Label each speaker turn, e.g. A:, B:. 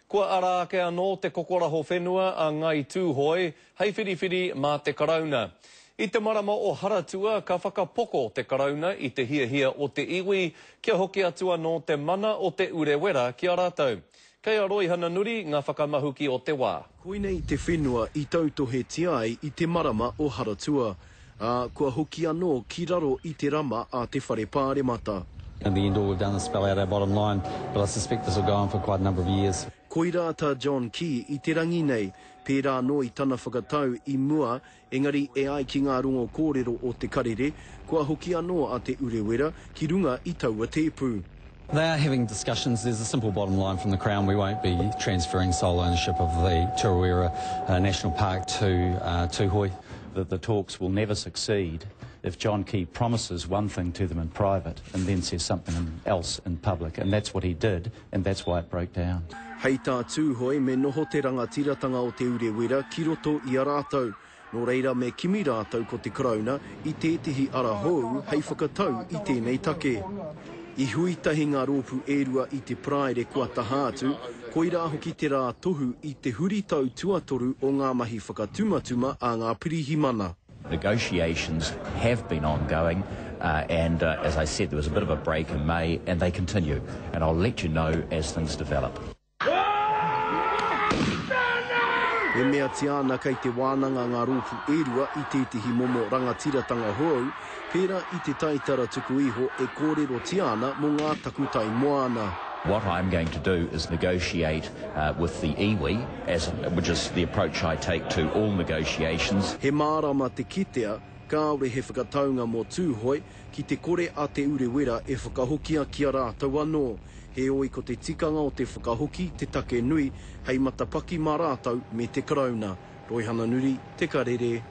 A: Kua ara ake anō te kokoraho whenua a Ngāi Tūhoe hei whiriwhiri mā te Karauna. I te marama o Haratua ka whakapoko te Karauna i te hiahia o te iwi kia hoki atu anō te mana o Te Urewera ki a rātou. Kei a Roihana Nuri ngā whakamahuki o te wā.
B: Koinei te whenua i tautohetia ai i te marama o Haratua, ā, kua hoki anō ki raro i te rama a te Whare Pāremata.
C: In the end all we've done is spell out our bottom line, but I suspect this will go on for quite a number of years.
B: Koirā tā John Key i te rangi nei, pērā anō i tana whakatau i mua, engari e ai ki ngā rongo kōrero o Te Karere, kua hoki anō a Te Urewera ki runga i taua tēpu.
C: They are having discussions, there's a simple bottom line from the Crown, we won't be transferring sole ownership of the Te Urewera National Park to Tūhoe.
D: That the talks will never succeed if John Key promises one thing to them in private and then says something else in public, and that's what he did, and that's why it broke down.
B: Hei tā Tūhoe me noho te rangatiratanga o Te Urewera ki roto i a rātou, nō reira me kimi rātou ko te Karauna i tētehi ara hou hei whakatau i tēnei take. I hui tahi ngā rōpū e rua i te Paraire kua taha atu, koirā hoki te rā tohu i te huritau tuatoru o ngā mahi whakatumatuma a ngā pirihimana.
E: Negotiations have been ongoing and as I said there was a bit of a break in May and they continue and I'll let you know as things develop.
B: E meatia ana kei te wānanga ngā rōpū e rua i tētehi momo rangatiratanga hou, pērā i te taitara tuku iho e kōrerotia ana mō ngā takutai moana.
E: What I'm going to do is negotiate with the iwi, as, which is the approach I take to all negotiations.
B: He mārama te kitea, kāore he whakataunga mō Tūhoe, ki te kore a Te Urewera e whakahokia ki a rātou anō, heoi ko te tikanga o te whakahoki te take nui hei matapaki mā rātou me te Karauna. Roihana Nuri, Te Karere.